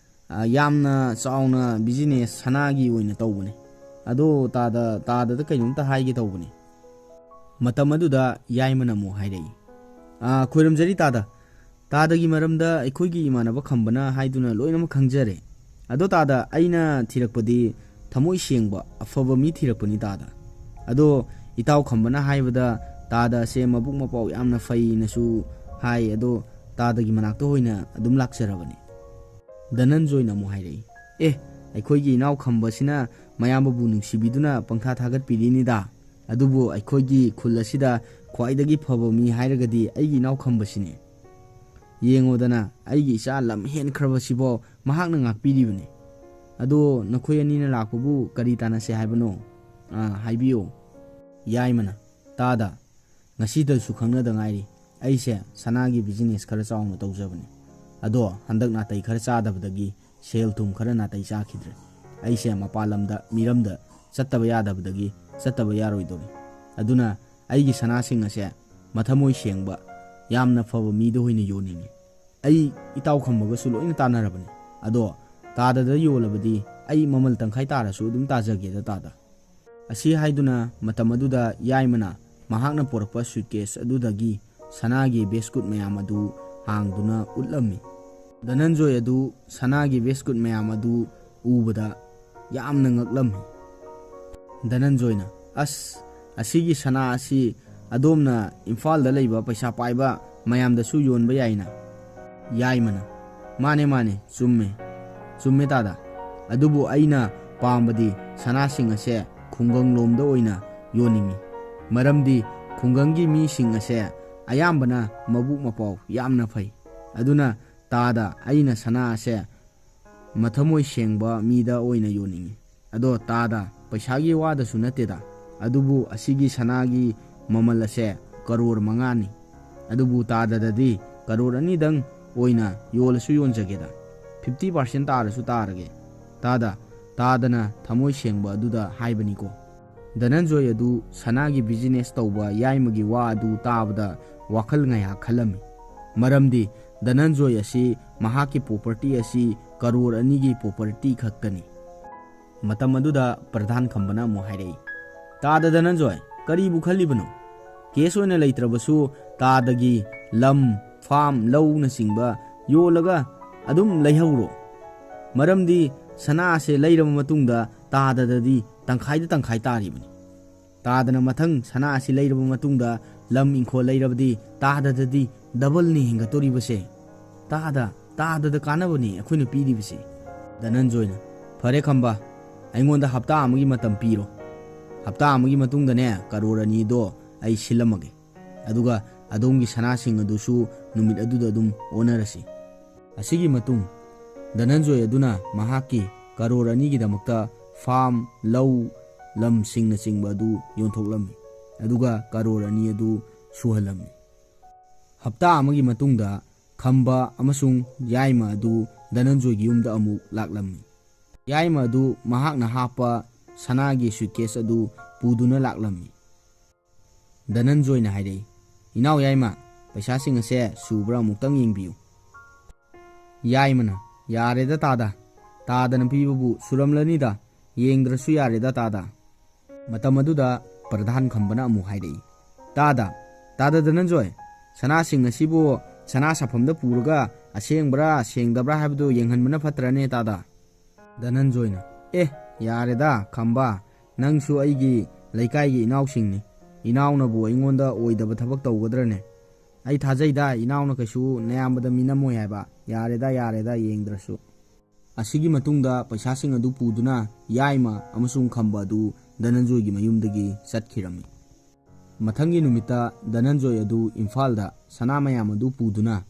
ꯑꯥ, ꯌꯥꯝꯅ ꯆꯥꯎꯅ business ꯁꯅꯥꯒꯤ ꯑꯣꯏꯅ ꯇꯧꯕꯅꯦ꯫ ꯑꯗꯣ ꯇꯥꯗ, ꯇꯥꯗꯗ ꯀꯩꯅꯣꯝꯇ ꯍꯥꯏꯒꯦ ꯇꯧꯕꯅꯦ꯫" ꯃꯇꯝ ꯑꯗꯨꯗ ꯌꯥꯏꯃꯅ ꯑꯃꯨꯛ ꯍꯥꯏꯔꯛꯏ, "ꯑꯥ, ꯈꯣꯏꯔꯝꯖꯔꯤ ꯇꯥꯗ꯫ ꯇꯥꯗꯒꯤ ꯃꯔꯝꯗ ꯑꯩꯈꯣꯏꯒꯤ ꯏꯃꯥꯟꯅꯕ ꯈꯝꯕꯅ ꯍꯥꯏꯗꯨꯅ ꯂꯣꯏꯅꯃꯛ ꯈꯪꯖꯔꯦ꯫ ꯑꯗꯣ ꯇꯥꯗ, ꯑꯩꯅ ꯊꯤꯔꯛꯄꯗꯤ ꯊꯃꯣꯏ ꯁꯦꯡꯕ ꯑꯐꯕ ꯃꯤ ꯊꯤꯔꯛꯄꯅꯤ ꯇꯥꯗ꯫ ꯑꯗꯣ ꯏꯇꯥꯎ ꯈꯝꯕꯅ ꯍꯥꯏꯕꯗ ꯇꯥꯗ ꯑꯁꯦ ꯃꯕꯨꯛ ꯃꯄꯥꯎ ꯌꯥꯝꯅ ꯐꯩꯅꯁꯨ ꯍꯥꯏ꯫ ꯑꯗꯣ ꯇꯥꯗꯒꯤ ꯃꯅꯥꯛꯇ ꯑꯣꯏꯅ ꯑꯗꯨꯝ ꯂꯥꯛꯆꯔꯕꯅꯤ꯫ ꯙꯅꯟꯖꯣꯏꯅ ꯑꯃꯨꯛ ꯍꯥꯏꯔꯛꯏ, "ꯑꯦ, ꯑꯩꯈꯣꯏꯒꯤ ꯏꯅꯥꯎ ꯈꯝꯕꯁꯤꯅ ꯃꯌꯥꯝꯕꯕꯨ ꯅꯨꯡꯁꯤꯕꯤꯗꯨꯅ ꯄꯪꯊꯥ ꯊꯥꯒꯠꯄꯤꯔꯤꯅꯤꯗ꯫ ꯑꯗꯨꯕꯨ ꯑꯩꯈꯣꯏꯒꯤ ꯈꯨꯜ ꯑꯁꯤꯗ ꯈ꯭ꯋꯥꯏꯗꯒꯤ ꯐꯕ ꯃꯤ ꯍꯥꯏꯔꯒꯗꯤ ꯑꯩꯒꯤ ꯏꯅꯥꯎ ꯈꯝꯕꯁꯤꯅꯤ꯫ ꯌꯦꯡꯉꯣꯗꯅ, ꯑꯩꯒꯤ ꯏꯆꯥ ꯂꯝ ꯍꯦꯟꯈ꯭ꯔꯕꯁꯤꯕꯣ ꯃꯍꯥꯛꯅ ꯉꯥꯛꯄꯤꯔꯤꯕꯅꯤ꯫ ꯑꯗꯣ ꯅꯈꯣꯏ ꯑꯅꯤꯅ ꯂꯥꯛꯄꯕꯨ ꯀꯔꯤ ꯇꯥꯟꯅꯁꯦ ꯍꯥꯏꯕꯅꯣ? ꯑꯥ, ꯍꯥꯏꯕꯤꯌꯨ꯫" ꯌꯥꯏꯃꯅ, "ꯇꯥꯗ, ꯉꯁꯤꯗꯁꯨ ꯈꯪꯅꯗ ꯉꯥꯏꯔꯤ꯫ ꯑꯩꯁꯦ ꯁꯅꯥꯒꯤ ꯕꯤꯖꯤꯅꯦꯁ ꯈꯔ ꯆꯥꯎꯅ ꯇꯧꯖꯕꯅꯤ꯫ ꯑꯗꯣ ꯍꯟꯗꯛ ꯅꯥꯇꯩ ꯈꯔ ꯆꯥꯗꯕꯗꯒꯤ ꯁꯦꯜ ꯊꯨꯝ ꯈꯔ ꯅꯥꯇꯩ ꯆꯥꯈꯤꯗ꯭ꯔꯦ꯫ ꯑꯩꯁꯦ ꯃꯄꯥꯟ ꯂꯝꯗ ꯃꯤꯔꯝꯗ ꯆꯠꯇꯕ ꯌꯥꯗꯕꯗꯒꯤ ꯆꯠꯇꯕ ꯌꯥꯔꯣꯏꯗꯧꯔꯤ꯫ ꯑꯗꯨꯅ ꯑꯩꯒꯤ ꯁꯅꯥꯁꯤꯡ ꯑꯁꯦ ꯃꯊꯃꯣꯏ ꯁꯦꯡꯕ, ꯌꯥꯝꯅ ꯐꯕ ꯃꯤꯗ ꯑꯣꯏꯅ ꯌꯣꯟꯅꯤꯡꯉꯤ꯫ ꯑꯩ ꯏꯇꯥꯎ ꯈꯝꯕꯒꯁꯨ ꯂꯣꯏꯅ ꯇꯥꯟꯅꯔꯕꯅꯤ꯫ ꯑꯗꯣ ꯇꯥꯗꯗ ꯌꯣꯜꯂꯕꯗꯤ ꯑꯩ ꯃꯃꯜ ꯇꯪꯈꯥꯏ ꯇꯥꯔꯁꯨ ꯑꯗꯨꯝ ꯇꯥꯖꯒꯦꯗ ꯇꯥꯗ꯫" ꯑꯁꯤ ꯍꯥꯏꯗꯨꯅ ꯃꯇꯝ ꯑꯗꯨꯗ ꯌꯥꯏꯃꯅ ꯃꯍꯥꯛꯅ ꯄꯨꯔꯛꯄ ꯁꯨꯠꯀꯦꯁ ꯑꯗꯨꯗꯒꯤ ꯁꯅꯥꯒꯤ ꯕꯦꯁꯀꯨꯠ ꯃꯌꯥꯝ ꯑꯗꯨ ꯍꯥꯡꯗꯨꯅ ꯎꯠꯂꯝꯃꯤ꯫ ꯙꯅꯟꯖꯣꯏ ꯑꯗꯨ ꯁꯅꯥꯒꯤ ꯕꯦꯁꯀꯨꯠ ꯃꯌꯥꯝ ꯑꯗꯨ ꯎꯕꯗ ꯌꯥꯝꯅ ꯉꯛꯂꯝꯃꯤ꯫ ꯙꯅꯟꯖꯣꯏꯅ, "ꯑꯁ, ꯑꯁꯤꯒꯤ ꯁꯅꯥ ꯑꯁꯤ ꯑꯗꯣꯝꯅ ꯏꯝꯐꯥꯜꯗ ꯂꯩꯕ ꯄꯩꯁꯥ ꯄꯥꯏꯕ ꯃꯌꯥꯝꯗꯁꯨ ꯌꯣꯟꯕ ꯌꯥꯏꯅ?" ꯌꯥꯏꯃꯅ, "ꯃꯥꯅꯦ, ꯃꯥꯅꯦ, ꯆꯨꯝꯃꯦ, ꯆꯨꯝꯃꯦ ꯇꯥꯗ꯫ ꯑꯗꯨꯕꯨ ꯑꯩꯅ ꯄꯥꯝꯕꯗꯤ ꯁꯅꯥꯁꯤꯡ ꯑꯁꯦ ꯈꯨꯡꯒꯪꯂꯣꯝꯗ ꯑꯣꯏꯅ ꯌꯣꯟꯅꯤꯡꯉꯤ꯫ ꯃꯔꯝꯗꯤ ꯈꯨꯡꯒꯪꯒꯤ ꯃꯤꯁꯤꯡ ꯑꯁꯦ ꯑꯌꯥꯝꯕꯅ ꯃꯕꯨꯛ ꯃꯄꯥꯎ ꯌꯥꯝꯅ ꯐꯩ꯫ ꯑꯗꯨꯅ ꯇꯥꯗ ꯑꯩꯅ ꯁꯅꯥ ꯑꯁꯦ ꯃꯊꯃꯣꯏ ꯁꯦꯡꯕ ꯃꯤꯗ ꯑꯣꯏꯅ ꯌꯣꯟꯅꯤꯡꯉꯤ꯫ ꯑꯗꯣ ꯇꯥꯗ, ꯄꯩꯁꯥꯒꯤ ꯋꯥꯗꯁꯨ ꯅꯠꯇꯦꯗ, ꯑꯗꯨꯕꯨ ꯑꯁꯤꯒꯤ ꯁꯅꯥꯒꯤ ꯃꯃꯜ ꯑꯁꯦ ꯀꯔꯣꯔ ꯃꯉꯥꯅꯤ꯫ ꯑꯗꯨꯕꯨ ꯇꯥꯗꯗꯗꯤ ꯀꯔꯣꯔ ꯑꯅꯤꯗꯪ ꯑꯣꯏꯅ ꯌꯣꯜꯂꯁꯨ ꯌꯣꯟꯖꯒꯦꯗ, ꯐꯤꯐꯇꯤ ꯄꯥꯔꯁꯦꯟ ꯇꯥꯔꯁꯨ ꯇꯥꯔꯒꯦ ꯇꯥꯗ꯫" ꯇꯥꯗꯅ ꯊꯃꯣꯏ ꯁꯦꯡꯕ ꯑꯗꯨꯗ ꯍꯥꯏꯕꯅꯤꯀꯣ꯫ ꯙꯅꯟꯖꯣꯏ ꯑꯗꯨ ꯁꯅꯥꯒꯤ ꯕꯤꯖꯤꯅꯦꯁ ꯇꯧꯕ ꯌꯥꯏꯃꯒꯤ ꯋꯥ ꯑꯗꯨ ꯇꯥꯕꯗ ꯋꯥꯈꯜ ꯉꯥꯏꯍꯥꯛ ꯈꯜꯂꯝꯃꯤ꯫ ꯃꯔꯝꯗꯤ ꯙꯅꯟꯖꯣꯏ ꯑꯁꯤ ꯃꯍꯥꯛꯀꯤ ꯄ꯭ꯔꯣꯄꯔꯇꯤ ꯑꯁꯤ ꯀꯔꯣꯔ ꯑꯅꯤꯒꯤ ꯄ꯭ꯔꯣꯄꯔꯇꯤ ꯈꯛꯇꯅꯤ꯫ ꯃꯇꯝ ꯑꯗꯨꯗ ꯄ꯭ꯔꯙꯥꯟ ꯈꯝꯕꯅ ꯑꯃꯨꯛ ꯍꯥꯏꯔꯛꯏ, "ꯇꯥꯗ ꯙꯅꯟꯖꯣꯏ, ꯀꯔꯤꯕꯨ ꯈꯜꯂꯤꯕꯅꯣ? ꯀꯦꯁ ꯑꯣꯏꯅ ꯂꯩꯇ꯭ꯔꯕꯁꯨ ꯇꯥꯗꯒꯤ ꯂꯝ ꯐꯥꯝ, ꯂꯧꯅꯆꯤꯡꯕ ꯌꯣꯜꯂꯒ ꯑꯗꯨꯝ ꯂꯩꯍꯧꯔꯣ꯫ ꯃꯔꯝꯗꯤ ꯁꯅꯥꯁꯦ ꯂꯩꯔꯕ ꯃꯇꯨꯡꯗ ꯇꯥꯗꯗꯗꯤ ꯇꯪꯈꯥꯏꯗ ꯇꯪꯈꯥꯏ ꯇꯥꯔꯤꯕꯅꯤ꯫ ꯇꯥꯗꯅ ꯃꯊꯪ ꯁꯅꯥ ꯑꯁꯤ ꯂꯩꯔꯕ ꯃꯇꯨꯡꯗ ꯂꯝ ꯏꯪꯈꯣꯜ ꯂꯩꯔꯕꯗꯤ ꯇꯥꯗꯗꯗꯤ ꯗꯕꯜꯅꯤ ꯍꯦꯟꯒꯠꯇꯣꯔꯤꯕꯁꯦ꯫ ꯇꯥꯗ, ꯇꯥꯗꯗ ꯀꯥꯟꯅꯕꯅꯤ ꯑꯩꯈꯣꯏꯅ ꯄꯤꯔꯤꯕꯁꯦ꯫ ꯙꯅꯟꯖꯣꯏꯅ, "ꯐꯔꯦ ꯈꯝꯕ, ꯑꯩꯉꯣꯟꯗ ꯍꯞꯇꯥ ꯑꯃꯒꯤ ꯃꯇꯝ ꯄꯤꯔꯣ꯫ ꯍꯞꯇꯥ ꯑꯃꯒꯤ ꯃꯇꯨꯡꯗꯅꯦ ꯀꯔꯣꯔ ꯑꯅꯤꯗꯣ ꯑꯩ ꯁꯤꯜꯂꯝꯃꯒꯦ꯫ ꯑꯗꯨꯒ ꯑꯗꯣꯝꯒꯤ ꯁꯅꯥꯁꯤꯡ ꯑꯗꯨꯁꯨ ꯅꯨꯃꯤꯠ ꯑꯗꯨꯗ ꯑꯗꯨꯝ ꯑꯣꯟꯅꯔꯁꯤ"꯫ ꯑꯁꯤꯒꯤ ꯃꯇꯨꯡ ꯙꯅꯟꯖꯣꯏ ꯑꯗꯨꯅ ꯃꯍꯥꯛꯀꯤ ꯀꯔꯣꯔ ꯑꯅꯤꯒꯤꯗꯃꯛꯇ ꯐꯥꯝ, ꯂꯧ, ꯂꯝꯁꯤꯡꯅꯆꯤꯡꯕ ꯑꯗꯨ ꯌꯣꯟꯊꯣꯛꯂꯝꯃꯤ꯫ ꯑꯗꯨꯒ ꯀꯔꯣꯔ ꯑꯅꯤ ꯑꯗꯨ ꯁꯨꯍꯜꯂꯝꯃꯤ꯫ ꯍꯞꯇꯥ ꯑꯃꯒꯤ ꯃꯇꯨꯡꯗ ꯈꯝꯕ ꯑꯃꯁꯨꯡ ꯌꯥꯏꯃ ꯑꯗꯨ ꯙꯅꯟꯖꯣꯏꯒꯤ ꯌꯨꯝꯗ ꯑꯃꯨꯛ ꯂꯥꯛꯂꯝꯃꯤ꯫ ꯌꯥꯏꯃ ꯑꯗꯨ ꯃꯍꯥꯛꯅ ꯍꯥꯞꯄ ꯁꯅꯥꯒꯤ ꯁꯨꯠꯀꯦꯁ ꯑꯗꯨ ꯄꯨꯗꯨꯅ ꯂꯥꯛꯂꯝꯃꯤ꯫ ꯙꯅꯟꯖꯣꯏꯅ ꯍꯥꯏꯔꯛꯏ, "ꯏꯅꯥꯎ ꯌꯥꯏꯃ, ꯄꯩꯁꯥꯁꯤꯡ ꯑꯁꯦ ꯁꯨꯕ꯭ꯔꯥ ꯑꯃꯨꯛꯇꯪ ꯌꯦꯡꯕꯤꯌꯨ"꯫ ꯌꯥꯏꯃꯅ, "ꯌꯥꯔꯦꯗ ꯇꯥꯗ, ꯇꯥꯗꯅ ꯄꯤꯕꯕꯨ ꯁꯨꯔꯝꯂꯅꯤꯗ, ꯌꯦꯡꯗ꯭ꯔꯁꯨ ꯌꯥꯔꯦꯗ ꯇꯥꯗ"꯫ ꯃꯇꯝ ꯑꯗꯨꯗ ꯄ꯭ꯔꯙꯥꯟ ꯈꯝꯕꯅ ꯑꯃꯨꯛ ꯍꯥꯏꯔꯛꯏ, "ꯇꯥꯗ, ꯇꯥꯗ ꯙꯅꯟꯖꯣꯏ, ꯁꯅꯥꯁꯤꯡ ꯑꯁꯤꯕꯨ ꯁꯅꯥ ꯁꯥꯐꯝꯗ ꯄꯨꯔꯒ ꯑꯁꯦꯡꯕ꯭ꯔꯥ ꯁꯦꯡꯗꯕ꯭ꯔꯥ ꯍꯥꯏꯕꯗꯨ ꯌꯦꯡꯍꯟꯕꯅ ꯐꯠꯇ꯭ꯔꯅꯦ ꯇꯥꯗ"꯫ ꯙꯅꯟꯖꯣꯏꯅ, "ꯑꯦ, ꯌꯥꯔꯦꯗ ꯈꯝꯕ, ꯅꯪꯁꯨ ꯑꯩꯒꯤ ꯂꯩꯀꯥꯏꯒꯤ ꯏꯅꯥꯎꯁꯤꯡꯅꯤ, ꯏꯅꯥꯎꯅꯕꯨ ꯑꯩꯉꯣꯟꯗ ꯑꯣꯏꯗꯕ ꯊꯕꯛ ꯇꯧꯒꯗ꯭ꯔꯅꯦ? ꯑꯩ ꯊꯥꯖꯩꯗ, ꯏꯅꯥꯎꯅ ꯀꯩꯁꯨ ꯅꯌꯥꯝꯕꯗ ꯃꯤꯅꯝꯃꯣꯏ ꯍꯥꯏꯕ꯫ ꯌꯥꯔꯦꯗ, ꯌꯥꯔꯦꯗ, ꯌꯦꯡꯗ꯭ꯔꯁꯨ"꯫ ꯑꯁꯤꯒꯤ ꯃꯇꯨꯡꯗ ꯄꯩꯁꯥꯁꯤꯡ ꯑꯗꯨ ꯄꯨꯗꯨꯅ ꯌꯥꯏꯃ ꯑꯃꯁꯨꯡ ꯈꯝꯕ ꯑꯗꯨ ꯙꯅꯟꯖꯣꯏꯒꯤ ꯃꯌꯨꯝꯗꯒꯤ ꯆꯠꯈꯤꯔꯝꯃꯤ꯫ ꯃꯊꯪꯒꯤ ꯅꯨꯃꯤꯠꯇ ꯙꯅꯟꯖꯣꯏ ꯑꯗꯨ ꯏꯝꯐꯥꯜꯗ ꯁꯅꯥ ꯃꯌꯥꯝ ꯑꯗꯨ ꯄꯨꯗꯨꯅ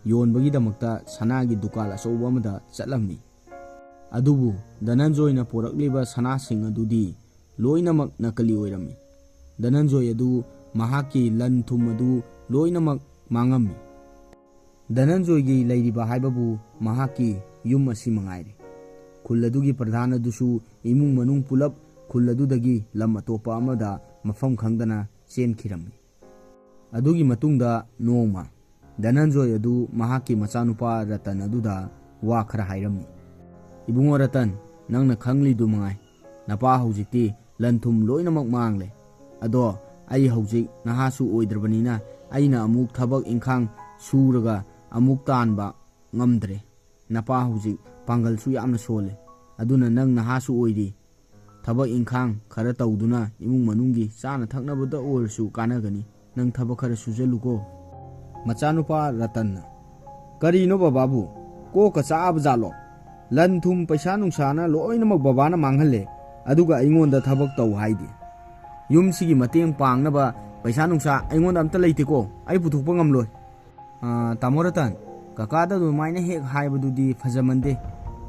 ꯌꯣꯟꯕꯒꯤꯗꯃꯛꯇ ꯁꯅꯥꯒꯤ ꯗꯨꯀꯥꯟ ꯑꯆꯧꯕ ꯑꯃꯗ ꯆꯠꯂꯝꯃꯤ꯫ ꯑꯗꯨꯕꯨ ꯙꯅꯟꯖꯣꯏꯅ ꯄꯨꯔꯛꯂꯤꯕ ꯁꯅꯥꯁꯤꯡ ꯑꯗꯨꯗꯤ ꯂꯣꯏꯅꯃꯛ ꯅꯀꯂꯤ ꯑꯣꯏꯔꯝꯃꯤ꯫ ꯙꯅꯟꯖꯣꯏ ꯑꯗꯨ ꯃꯍꯥꯛꯀꯤ ꯂꯟ ꯊꯨꯝ ꯑꯗꯨ ꯂꯣꯏꯅꯃꯛ ꯃꯥꯡꯉꯝꯃꯤ꯫ ꯙꯅꯟꯖꯣꯏꯒꯤ ꯂꯩꯔꯤꯕ ꯍꯥꯏꯕꯕꯨ ꯃꯍꯥꯛꯀꯤ ꯌꯨꯝ ꯑꯁꯤ ꯃꯉꯥꯏꯔꯦ꯫ ꯈꯨꯜ ꯑꯗꯨꯒꯤ ꯄ꯭ꯔꯙꯥꯟ ꯑꯗꯨꯁꯨ ꯏꯃꯨꯡ ꯃꯅꯨꯡ ꯄꯨꯂꯞ ꯈꯨꯜ ꯑꯗꯨꯗꯒꯤ ꯂꯝ ꯑꯇꯣꯞꯄ ꯑꯃꯗ ꯃꯐꯝ ꯈꯪꯗꯅ ꯆꯦꯟꯈꯤꯔꯝꯃꯤ꯫ ꯑꯗꯨꯒꯤ ꯃꯇꯨꯡꯗ ꯅꯣꯡꯃ ꯙꯅꯟꯖꯣꯏ ꯑꯗꯨ ꯃꯍꯥꯛꯀꯤ ꯃꯆꯥꯅꯨꯄꯥ ꯔꯇꯟ ꯑꯗꯨꯗ ꯋꯥ ꯈꯔ ꯍꯥꯏꯔꯝꯃꯤ꯫ "ꯏꯕꯨꯡꯉꯣ ꯔꯇꯟ, ꯅꯪꯅ ꯈꯪꯂꯤꯗꯨ ꯃꯉꯥꯏ, ꯅꯄꯥ ꯍꯧꯖꯤꯛꯇꯤ ꯂꯟ ꯊꯨꯝ ꯂꯣꯏꯅꯃꯛ ꯃꯥꯡꯂꯦ꯫ ꯑꯗꯣ ꯑꯩ ꯍꯧꯖꯤꯛ ꯅꯍꯥꯁꯨ ꯑꯣꯏꯗ꯭ꯔꯕꯅꯤꯅ ꯑꯩꯅ ꯑꯃꯨꯛ ꯊꯕꯛ ꯏꯪꯈꯥꯡ ꯁꯨꯔꯒ ꯑꯃꯨꯛ ꯇꯥꯟꯕ ꯉꯝꯗ꯭ꯔꯦ꯫ ꯅꯄꯥ ꯍꯧꯖꯤꯛ ꯄꯥꯡꯒꯜꯁꯨ ꯌꯥꯝꯅ ꯁꯣꯜꯂꯦ꯫ ꯑꯗꯨꯅ ꯅꯪ ꯅꯍꯥꯁꯨ ꯑꯣꯏꯔꯤ꯫ ꯊꯕꯛ ꯏꯪꯈꯥꯡ ꯈꯔ ꯇꯧꯗꯨꯅ ꯏꯃꯨꯡ ꯃꯅꯨꯡꯒꯤ ꯆꯥꯅ ꯊꯛꯅꯕꯗ ꯑꯣꯏꯔꯁꯨ ꯀꯥꯟꯅꯒꯅꯤ꯫ ꯅꯪ ꯊꯕꯛ ꯈꯔ ꯁꯨꯖꯜꯂꯨꯀꯣ꯫ ꯃꯆꯥꯅꯨꯄꯥ ꯔꯇꯟꯅ, "ꯀꯔꯤꯅꯣ ꯕꯕꯥꯕꯨ? ꯀꯣꯛꯀ ꯆꯥꯛꯑꯕ ꯖꯥꯠꯂꯣ? ꯂꯟ ꯊꯨꯝ ꯄꯩꯁꯥ ꯅꯨꯡꯁꯥꯅ ꯂꯣꯏꯅꯃꯛ ꯕꯕꯥꯅ ꯃꯥꯡꯍꯜꯂꯦ, ꯑꯗꯨꯒ ꯑꯩꯉꯣꯟꯗ ꯊꯕꯛ ꯇꯧ ꯍꯥꯏꯗꯦ꯫ ꯌꯨꯝꯁꯤꯒꯤ ꯃꯇꯦꯡ ꯄꯥꯡꯅꯕ ꯄꯩꯁꯥ ꯅꯨꯡꯁꯥ ꯑꯩꯉꯣꯟꯗ ꯑꯝꯇ ꯂꯩꯇꯦꯀꯣ, ꯑꯩ ꯄꯨꯊꯣꯛꯄ ꯉꯝꯂꯣꯏ꯫" "ꯑꯥ, ꯇꯥꯃꯣ ꯔꯇꯟ, ꯀꯀꯥꯗ ꯑꯗꯨꯃꯥꯏꯅ ꯍꯦꯛ ꯍꯥꯏꯕꯗꯨꯗꯤ ꯐꯖꯃꯟꯗꯦ꯫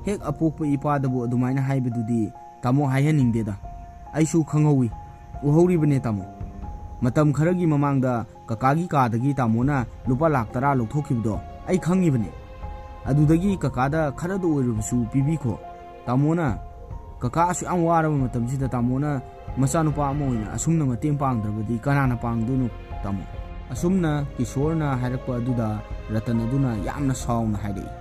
ꯍꯦꯛ ꯑꯄꯣꯛꯄ ꯏꯄꯥꯗꯕꯨ ꯑꯗꯨꯃꯥꯏꯅ ꯍꯥꯏꯕꯗꯨꯗꯤ ꯇꯥꯃꯣ ꯍꯥꯏꯍꯟꯅꯤꯡꯗꯦꯗ꯫ ꯑꯩꯁꯨ ꯈꯪꯍꯧꯋꯤ, ꯎꯍꯧꯔꯤꯕꯅꯦ ꯇꯥꯃꯣ꯫ ꯃꯇꯝ ꯈꯔꯒꯤ ꯃꯃꯥꯡꯗ ꯀꯀꯥꯒꯤ ꯀꯥꯗꯒꯤ ꯇꯥꯃꯣꯅ ꯂꯨꯄꯥ ꯂꯥꯛ ꯇꯔꯥ ꯂꯧꯊꯣꯛꯈꯤꯕꯗꯣ ꯑꯩ ꯈꯪꯉꯤꯕꯅꯦ꯫ ꯑꯗꯨꯗꯒꯤ ꯀꯀꯥꯗ ꯈꯔꯗ ꯑꯣꯏꯔꯕꯁꯨ ꯄꯤꯕꯤꯈꯣ꯫ ꯇꯥꯃꯣꯅ, ꯀꯀꯥ ꯑꯁꯨꯛ ꯌꯥꯝ ꯋꯥꯔꯕ ꯃꯇꯝꯁꯤꯗ ꯇꯥꯃꯣꯅ ꯃꯆꯥꯅꯨꯄꯥ ꯑꯃ ꯑꯣꯏꯅ ꯑꯁꯨꯝꯅ ꯃꯇꯦꯡ ꯄꯥꯡꯗ꯭ꯔꯕꯗꯤ ꯀꯅꯥꯅ ꯄꯥꯡꯗꯣꯏꯅꯣ ꯇꯥꯃꯣ?" ꯑꯁꯨꯝꯅ ꯀꯤꯁꯣꯔꯅ ꯍꯥꯏꯔꯛꯄ ꯑꯗꯨꯗ ꯔꯇꯟ ꯑꯗꯨꯅ ꯌꯥꯝꯅ ꯁꯥꯎꯅ ꯍꯥꯏꯔꯛꯏ,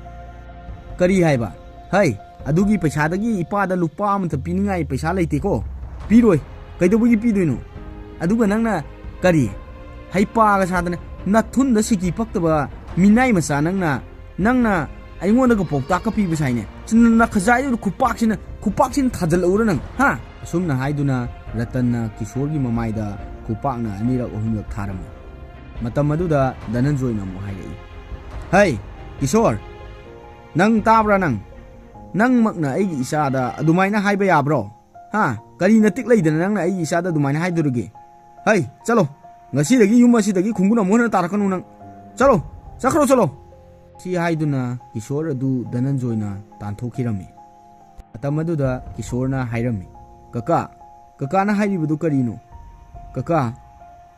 "ꯀꯔꯤ ꯍꯥꯏꯕ? ꯍꯩ, ꯑꯗꯨꯒꯤ ꯄꯩꯁꯥꯗꯒꯤ ꯏꯄꯥꯗ ꯂꯨꯄꯥ ꯑꯃꯠꯇ ꯄꯤꯅꯤꯡꯉꯥꯏ ꯄꯩꯁꯥ ꯂꯩꯇꯦꯀꯣ꯫ ꯄꯤꯔꯣꯏ꯫ ꯀꯩꯗꯧꯕꯒꯤ ꯄꯤꯗꯣꯏꯅꯣ? ꯑꯗꯨꯒ ꯅꯪꯅ ꯀꯔꯤ? ꯍꯩꯄꯥꯒ ꯁꯥꯗꯅ, ꯅꯊꯨꯟꯗ ꯁꯤꯀꯤ ꯄꯛꯇꯕ ꯃꯤꯅꯥꯏ ꯃꯆꯥ ꯅꯪꯅ, ꯅꯪꯅ ꯑꯩꯉꯣꯟꯗꯒ ꯄꯥꯎꯇꯥꯛꯀ ꯄꯤꯕ ꯁꯥꯏꯅꯦ꯫ ꯅꯈꯖꯥꯏꯗꯨꯗ ꯈꯨꯄꯥꯛꯁꯤꯅ, ꯈꯨꯄꯥꯛꯁꯤꯅ ꯊꯥꯖꯤꯜꯂꯛꯎꯔ ꯅꯪ, ꯍꯥ?" ꯑꯁꯨꯝꯅ ꯍꯥꯏꯗꯨꯅ ꯔꯇꯟꯅ ꯀꯤꯁꯣꯔꯒꯤ ꯃꯃꯥꯏꯗ ꯈꯨꯄꯥꯛꯅ ꯑꯅꯤꯔꯛ ꯑꯍꯨꯝꯂꯛ ꯊꯥꯔꯝꯃꯤ꯫ ꯃꯇꯝ ꯑꯗꯨꯗ ꯙꯅꯟꯖꯣꯏꯅ ꯑꯃꯨꯛ ꯍꯥꯏꯔꯛꯏ, "ꯍꯩ, ꯀꯤꯁꯣꯔ, ꯅꯪ ꯇꯥꯕ꯭ꯔꯥ ꯅꯪ? ꯅꯪꯃꯛꯅ ꯑꯩꯒꯤ ꯏꯆꯥꯗ ꯑꯗꯨꯃꯥꯏꯅ ꯍꯥꯏꯕ ꯌꯥꯕ꯭ꯔꯣ? ꯍꯥ? ꯀꯔꯤ ꯅꯇꯤꯛ ꯂꯩꯗꯅ ꯅꯪꯅ ꯑꯩꯒꯤ ꯏꯆꯥꯗ ꯑꯗꯨꯃꯥꯏꯅ ꯍꯥꯏꯗꯣꯔꯤꯒꯦ? ꯍꯩ, ꯆꯠꯂꯣ꯫ ꯉꯁꯤꯗꯒꯤ ꯌꯨꯝ ꯑꯁꯤꯗꯒꯤ ꯈꯣꯡꯒꯨꯟ ꯑꯃꯨꯛ ꯍꯟꯅ ꯇꯥꯔꯛꯀꯅꯨ ꯅꯪ꯫ ꯆꯠꯂꯣ꯫ ꯆꯠꯈ꯭ꯔꯣ, ꯆꯠꯂꯣ꯫" ꯁꯤ ꯍꯥꯏꯗꯨꯅ ꯀꯤꯁꯣꯔ ꯑꯗꯨ ꯙꯅꯟꯖꯣꯏꯅ ꯇꯥꯟꯊꯣꯛꯈꯤꯔꯝꯃꯤ꯫ ꯃꯇꯝ ꯑꯗꯨꯗ ꯀꯤꯁꯣꯔꯅ ꯍꯥꯏꯔꯝꯃꯤ, "ꯀꯀꯥ, ꯀꯀꯥꯅ ꯍꯥꯏꯔꯤꯕꯗꯨ ꯀꯔꯤꯅꯣ? ꯀꯀꯥ,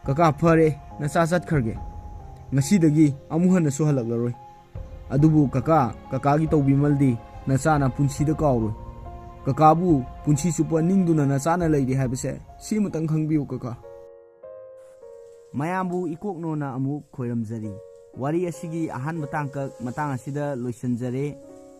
ꯀꯀꯥ, ꯐꯔꯦ, ꯅꯆꯥ ꯆꯠꯈ꯭ꯔꯒꯦ꯫ ꯉꯁꯤꯗꯒꯤ ꯑꯃꯨꯛ ꯍꯟꯅꯁꯨ ꯍꯜꯂꯛꯂꯔꯣꯏ꯫ ꯑꯗꯨꯕꯨ ꯀꯀꯥ, ꯀꯀꯥꯒꯤ ꯇꯧꯕꯤꯃꯜꯗꯤ ꯅꯆꯥꯅ ꯄꯨꯟꯁꯤꯗ ꯀꯥꯎꯔꯣꯏ꯫ ꯀꯀꯥꯕꯨ ꯄꯨꯟꯁꯤ ꯆꯨꯞꯄ ꯅꯤꯡꯗꯨꯅ ꯅꯆꯥꯅ ꯂꯩꯔꯤ ꯍꯥꯏꯕꯁꯦ ꯁꯤꯃꯇꯪ ꯈꯪꯕꯤꯌꯨ ꯀꯀꯥ꯫" ꯃꯌꯥꯝꯕꯨ ꯏꯀꯣꯛꯅꯣꯅ ꯑꯃꯨꯛ ꯈꯣꯏꯔꯝꯖꯔꯤ꯫ ꯋꯥꯔꯤ ꯑꯁꯤꯒꯤ ꯑꯍꯥꯟꯕ ꯇꯥꯡꯀꯛ ꯃꯇꯥꯡ ꯑꯁꯤꯗ ꯂꯣꯏꯁꯤꯟꯖꯔꯦ꯫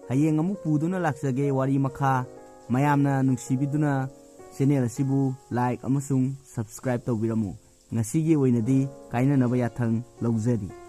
ꯍꯌꯦꯡ ꯑꯃꯨꯛ ꯄꯨꯗꯨꯅ ꯂꯥꯛꯆꯒꯦ ꯋꯥꯔꯤ ꯃꯈꯥ꯫ ꯃꯌꯥꯝꯅ ꯅꯨꯡꯁꯤꯕꯤꯗꯨꯅ ꯆꯦꯅꯦꯜ ꯑꯁꯤꯕꯨ like ꯑꯃꯁꯨꯡ subscribe ꯇꯧꯕꯤꯔꯝꯃꯨ꯫ ꯉꯁꯤꯒꯤ ꯑꯣꯏꯅꯗꯤ ꯀꯥꯏꯅꯅꯕ ꯌꯥꯊꯪ ꯂꯧꯖꯔꯤ꯫